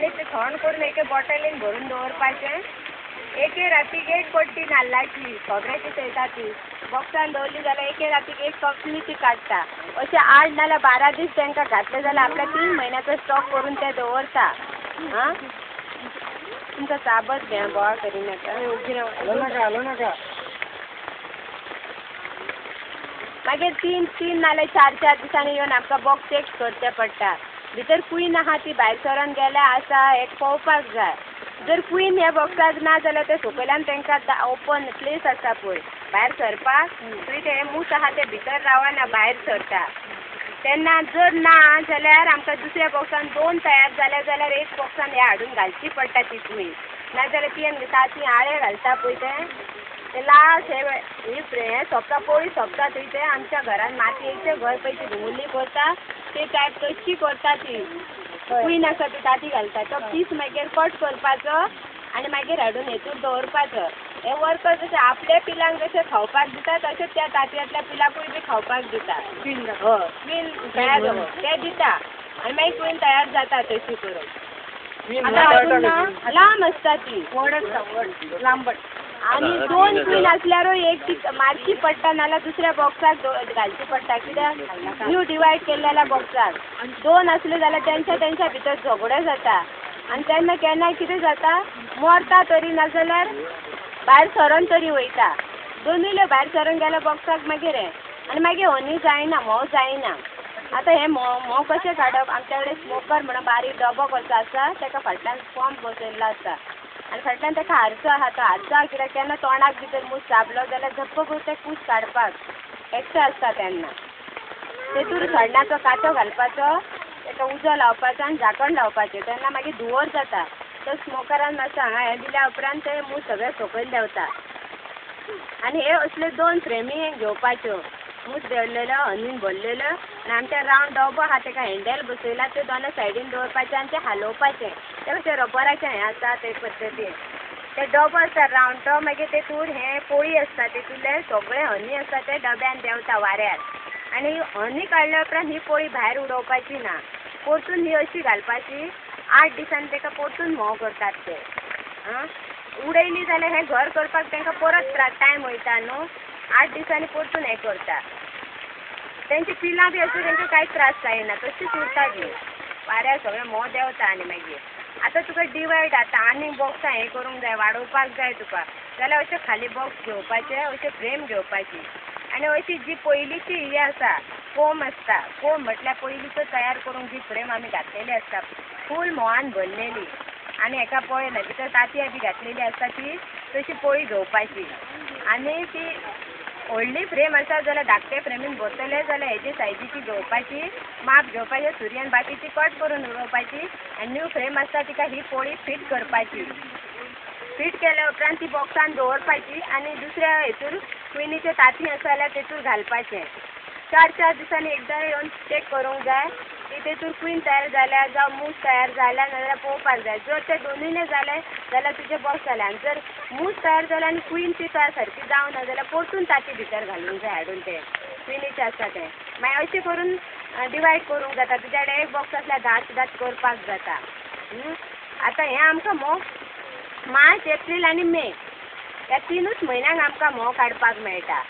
आनी ते थंड करून एके बॉटलीन भरून दवरपाचें. एके रातीक एक पट्टी नाल्लाची खोबऱ्याची सयता ती बॉक्सान दवरली जाल्यार एके रातीक एक कंपनी ती काडटा. अशें 8 नाल्यार 12 दीस तांकां घातले जाल्यार आपल्या 3 म्हयन्याचो स्टॉक करून ते दवरता. आं तुमकां साबत घे बोवाळ करिनाका. नाका. मागीर 3 3 नाल्यार 4 4 दिसांनी येवन आमकां बॉक्स चॅक करचें पडटा. भितर क्वीन आहा ती भायर सरून गेल्या आसा एक पळोवपाक जाय. जर क्वीन ह्या बॉक्साक ना जाल्यार ते सकयल्यान तांकां ओपन प्लेस आसा पळय भायर सरपाक, थंय ते मूस आहा ते भितर रावना भायर सरता. तेन्ना जर ना जाल्यार आमकां दुसऱ्या बॉक्सान 2 तयार जाले जाल्यार एक बॉक्सान हे हाडून घालची पडटा ती क्वीन. नाजाल्यार ती ताती आळे घालता पळय ते लास्ट हे सोंपता पोळी सोंपता थंय ते आमच्या घरान मातयेचें घर पळय ती धुंगुल्ली करता ते टायप तशी करता ती क्वीन आसा ती ताती घालता. तो पीस मागीर कट करपाचो आनी मागीर हाडून हेतूर दवरपाचो. हे वर्कर जशें आपल्या पिलांक जशें खावपाक दिता तशें त्या तातयांतल्या पिलाकूय बी खावपाक दिता. हय क्वीन तयार ते दिता आनी मागीर क्वीन तयार जाता तशी करून. आतां लांब आसता ती व्हड आसता व्हड लांबट. आनी 2 क्वीन आसल्यारूय एक ती मारची पडटा नाल्यार दुसऱ्या बॉक्साक घालची पडटा. कित्याक न्यू डिवायड केल्ल्या बॉक्साक 2 आसले जाल्यार तेंच्या तेंच्या भितर झगडे जाता आनी तेन्ना केन्ना कितें जाता मरता तरी नाजाल्यार भायर सरून तरी वयता. दोनूय भायर सरून गेल्या बॉक्साक मागीर हें आनी मागीर हनी जायना म्होंव जायना. आतां हें म्होंव म्होंव कशें काडप? आमच्या कडेन स्मोकर म्हणून बारीक डबो कसो आसा ताका फाटल्यान पंप बसयल्लो आसता आनी फाटल्यान ताका हारसो आहा. तो हारसो आहा कित्याक केन्ना तोंडाक भितर मूस चाबलो जाल्यार झप्प करून ते कूस काडपाक एक्स्ट्रा आसता. तेन्ना तेतूर सडणाचो कांटो घालपाचो, ताका उजो लावपाचो आनी झाकण लावपाचें. तेन्ना मागीर धुंवर जाता. तो स्मोकरान मातसो हांगा हें दिल्या उपरांत ते मूस सगळे सकयल देंवता. आनी हे असले 2 फ्रेमी घेवपाच्यो, मूस देंवलेलो हनीन भरलेलो आनी आमच्या रावंड डबो आहा ताका हँडल बसयला ते दोनां सायडीन दवरपाचें आनी ते हालोवपाचें. ते कशें रबराचें हें आसा ते पद्दतीन ते डबो आसता रावंड तो मागीर तेतूर हें पोळी आसता तेतूंतले सगळे हनी आसता ते डब्यान देंवता वाऱ्यार. आनी हनी काडल्या उपरांत ही पोळी भायर उडोवपाची ना, परतून ही अशी घालपाची. 8 दिसांनी ताका परतून म्होंव करतात ते. आं उडयली जाल्यार हें घर करपाक तांकां परत टायम वयता न्हू. 8 दिसांनी परतून हें करता. तेंची पिलां बी अशें तेंकां कांयच त्रास जायना, तशीच उरता ती. वाऱ्यार सगळें म्होंव देंवता. आनी मागीर आतां तुका डिवायड आतां आनी बॉक्सां हें करूंक जाय, वाडोवपाक जाय तुका जाल्यार अशें खाली बॉक्स घेवपाचे, अशें फ्रेम घेवपाची आनी अशी जी पयलींची ही आसा कोम आसता. कोम म्हटल्यार पयलींचो तयार करूंक जी फ्रेम आमी घातलेली आसता फूल म्होंवान भरलेली आनी हेका पळयना भितर तांतयां बी घातलेली आसता ती तशी पोळी घेवपाची. आनी ती व्हडली फ्रेम आसा जाल्यार धाकटे फ्रेमीन भरतले जाल्यार हेजी सायजीची घेवपाची, माप घेवपाचें सुरयान बाकीची कट करून उडोवपाची आनी न्यू फ्रेम आसता तिका ही पोळी फिट करपाची. फिट केल्या उपरांत ती बॉक्सान दवरपाची आनी दुसऱ्या हेतूर क्विनीचें तांतीं आसा जाल्यार तेतूर घालपाचें. 4 4 दिसांनी एकदां येवन चॅक करूंक जाय की तेतूर क्वीन तयार जाल्या जावं मूस तयार जाल्या नाजाल्यार पळोवपाक जाय. जर ते दोनूय जाले जाल्यार तुजें बॉक्स जालें. आनी जर मूस तयार जाले आनी क्वीन ती तयार सारकी जावना जाल्यार परतून तांती भितर घालूंक जाय हाडून ते क्विनीचें आसता तें. मागीर अशें करून डिवायड करूंक जाता. तुज्या कडेन एक बॉक्स आसल्यार 10 सुद्दां करपाक जाता. आतां हें आमकां म्होंव मार्च एप्रील आनी मे ह्या 3ूच म्हयन्यांक आमकां म्होंव काडपाक मेळटा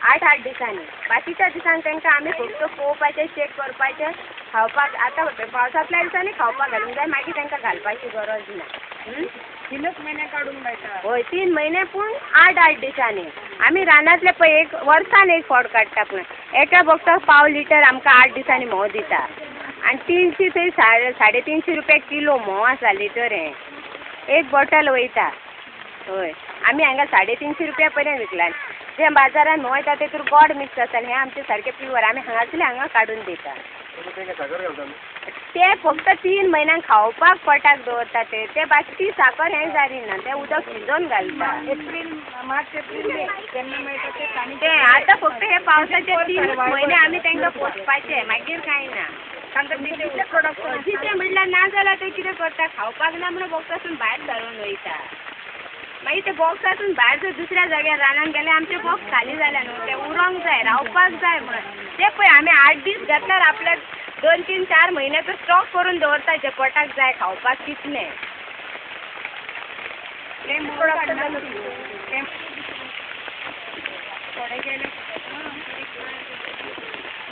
8 8 दिसांनी. बाकीच्या दिसांक तांकां आमी फक्त पळोवपाचें, चॅक करपाचें, खावपाक. आतां पावसांतल्या दिसांनी खावपाक घालूंक जाय, मागीर तांकां घालपाची गरज ना. 3च म्हयने काडूंक मेळटा. हय 3 म्हयने पूण 8 8 दिसांनी. आमी रानांतले पळय एक वर्सान एक फावट काडटा पूण एका बॉक्साक 1.25 लिटर आमकां 8 दिसांनी म्होंव दिता. आनी 300 ते 350 रुपया किलो म्होंव आसा लिटर हें एक बॉटल वयता. हय आमी हांगा 350 रुपया पर्यंत विकला. जें बाजारान म्होंव येता तेतूर गोड मिक्स आसता आनी हें आमचें सारकें प्युअर आमी हांगासरलें हांगा काडून दिता. ते फक्त 3 म्हयन्यांक खावपाक पोटाक दवरता ते ते बाकी साकर हें जारिना, ते उदक शिजोवन घालता. एप्रील मार्च एप्रील मे केन्ना मेळटा ते. ते आतां फक्त हे पावसाचे 3 म्हयने आमी तांकां पोसपाचे, मागीर कांय ना. जिते म्हणल्यार ना जाल्यार ते कितें करता, खावपाक ना म्हणून बॉक्सासून भायर सरून वयता. मागीर ते बॉक्सातून भायर जर दुसऱ्या जाग्यार रानान गेले आमचे बॉक्स खाली जाले न्हू, ते उरोंक जाय, रावपाक जाय म्हणून. ते पळय आमी 8 दीस घेतल्यार आपल्याक 2 3 4 म्हयन्याचो स्टॉक करून दवरता, जे पोटाक जाय खावपाक तितलें.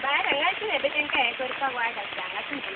भायर हांगाच न्ही, तेंकां हें करपाक वायट आसता हांगासून.